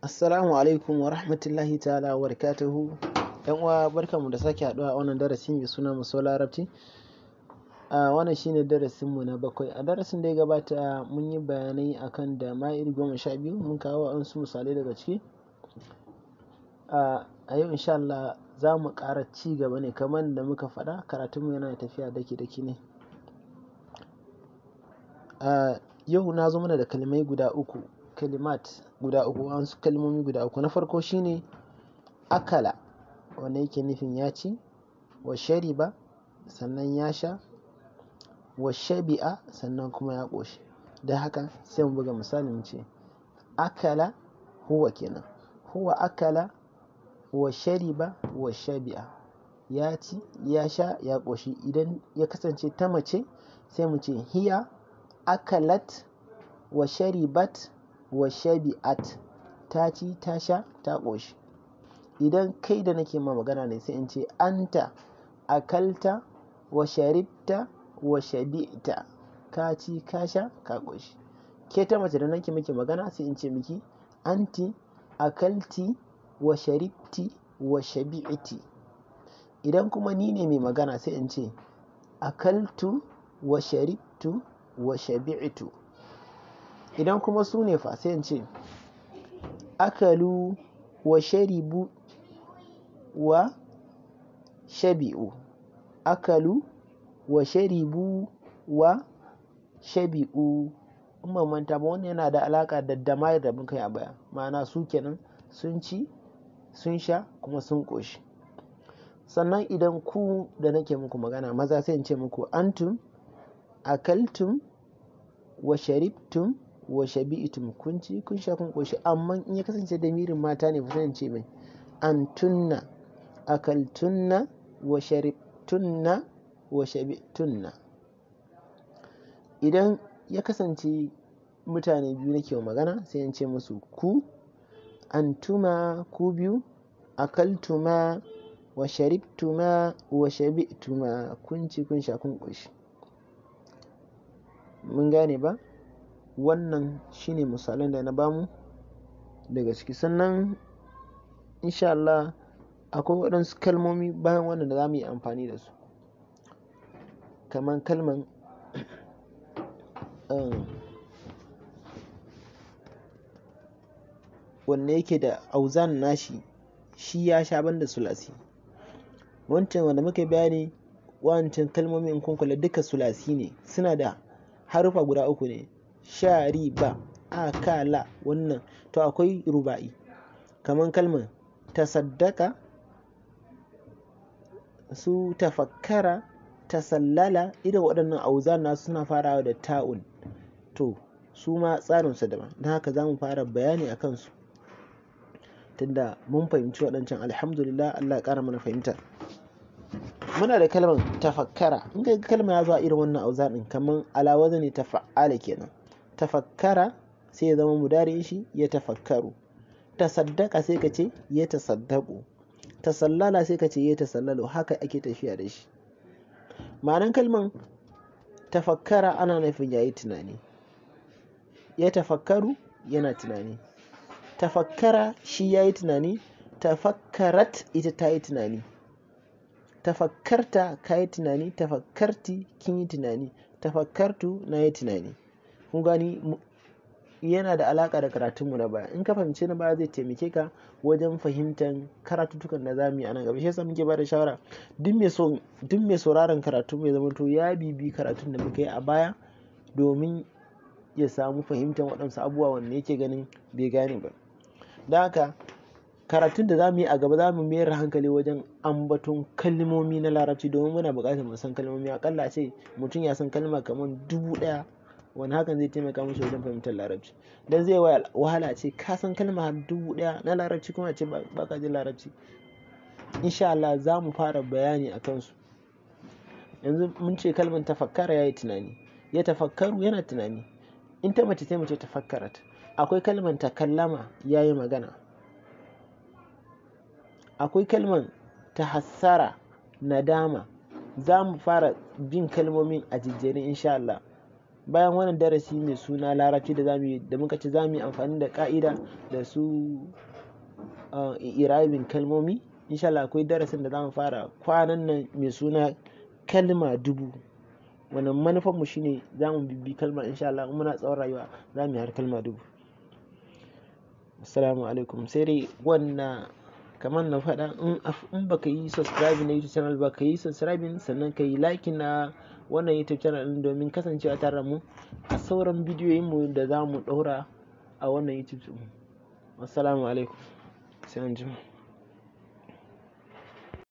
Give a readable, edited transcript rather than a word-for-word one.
Assalamu alaikum wa rahmatullahi ta'ala wa barakatuhu. ‘Yan uwa, barkanmu da sake haɗuwa a wannan darasi mai suna Mu So Larabci. A wannan shine darasinmu na 7. A darasin da ya gabata mun yi bayanai akan dama'ir 12, mun kawo waɗansu misalai daga ciki. A yau insha Allah za mu ƙara ci gaba ne kamar da muka faɗa, karatunmu yana tafiya daki-daki ne. A yau na zo mana da kalmai guda uku, kalimat guda uku, wasu kalmomi guda uku. Na farko shine akala, wanda yake nufin ya ci, wa shariba, sannan ya sha, wa shabi'a, sannan kuma ya ƙoshi. Don haka sai mu buga misali mu ce akala huwa kenan. Huwa akala wa shariba wa shabi'a. Ya ci, ya sha, ya ƙoshi. Idan ya kasance ta mace sai mu ce hiya akalat wa sharibat wa shabi'at. Ta ci, ta sha, ta ƙoshi. Idan kai da nake ma magana ne sai in ce anta akalta wa sharibta wa shabi'ta. Ka ci, ka sha, ka ƙoshi. Ke ta mace da nake miki magana sai in ce miki anti akalti wa sharibti wa shabi'ti. Idan kuma ni ne mai magana sai in ce akaltu wa sharibtu wa shabi'tu. Idan kuma su ne fa sai in ce akalu wa sharibu wa shabi'u. Akalu wa sharibu wa shabi'u. In ban manta ba wannan yana da alaƙa da dama'ir da muka yi a baya. Ma'ana su kenan sun ci, sun sha kuma sun ƙoshi. Sannan idan ku da nake muku magana maza sai in ce muku antum akaltum wa sharibtum wa shabi'tum. Kun ci, kun sha, kun ƙoshi. Amma in ya kasance damirin mata ne fa sai in ce mai antunna akaltunna wa sharibtunna wa shabi'tunna. Idan ya kasance mutane biyu nake magana sai in ce musu ku antuma, ku biyu, akaltuma wa sharibtuma wa shabi'tuma. Kun ci, kun sha, kun ƙoshi. Mun gane ba? Wannan shine misalan da na bamu daga ciki. Sannan insha Allah akwai waɗansu kalmomi bayan wannan da za mu yi amfani da su. Kaman kalman wanne yake da auzan nashi, shi ya sha banda sulasi. Wancan wanda muka bayani, wancan kalmomi in kun kula duka sulasi ne, suna da harufa guda uku ne. Shariba, akala, wannan. To akwai ruba'i. Kaman kalman tasaddaka, su tafakkara, tasallala, irin waɗannan auzan nasu suna farawa da ta'un. To su ma tsarinsu daban. Don haka za mu fara bayani a kansu. Tunda mun fahimci waɗancan, alhamdulillah, Allah ya ƙara mana fahimta. Muna da kalman tafakkara. In ka ga kalma ya zo a irin wannan auzan ɗin kaman ala wazni tafa'ala kenan. Tafakkara sai ya zama mudari'in shi ya tafakkaru. Tasaddaka sai ka ce ya tasaddaku. Tasallala sai ka ce ya tasallalu. Haka ake tafiya da shi. Ma'anan kalman tafakkara ana nufin yayi tunani. Ya tafakkaru yana tunani. Tafakkara shi yayi tunani. Tafakkarat ita ta yi tunani. Tafakkarta ka yi tunani. Tafakkarti kin yi tunani. Tafakkartu na yi tunani. Kun gani yana da alaƙa da karatunmu na baya. In ka fahimci na baya zai taimake ka wajen fahimtar karatuttukan da za mu yi a nan gaba. Shi yasa muke ba da shawara duk mai sauraron karatu mai zamanto ya bibi karatun da muka yi a baya domin ya samu fahimtar waɗansu abubuwa wanda yake ganin bai gane ba. Don haka karatun da za mu yi a gaba za mu mayar da hankali wajen ambaton kalmomi na Larabci domin muna buƙatar mu san kalmomi. Aƙalla ce mutum ya san kalma kamar 1000, wani hakan zai taimaka mishi wajen fahimtar Larabci. Dan zai wahala ce ka san kalma har 1000 na Larabci kuma ce ba ka jin Larabci. Insha Allah za mu fara bayani a kansu. Yanzu mun ce kalmar tafakkara yayi tunani. Ya tafakkaru yana tunani. In ta mace sai mu ce tafakkarat. Akwai kalmar takallama yayi magana. Akwai kalmar tahassara nadama. Za mu fara bin kalmomin a jejjere insha Allah. Bayan wannan darasi mai suna Larabci da zamu yi, da muka ce za mu yi amfani da ƙa'ida da su i'irabin kalmomi, insha Allah akwai darasin da za mu fara kwanan nan mai suna kalma 1000. Wannan manufarmu shine za mu bibbi kalma, insha Allah in muna tsawon rayuwa za mu yi har kalma 1000. Assalamu alaikum. Sai dai wannan kamar na faɗa, in baka yi subscribe na YouTube channel ba, ka yi subscribing, sannan ka yi like na wannan YouTube channel ɗin domin kasancewa tare da mu a sauran bidiyoyin mu da za mu ɗaura a wannan YouTube ɗin. Assalamu alaikum. Sai anjima.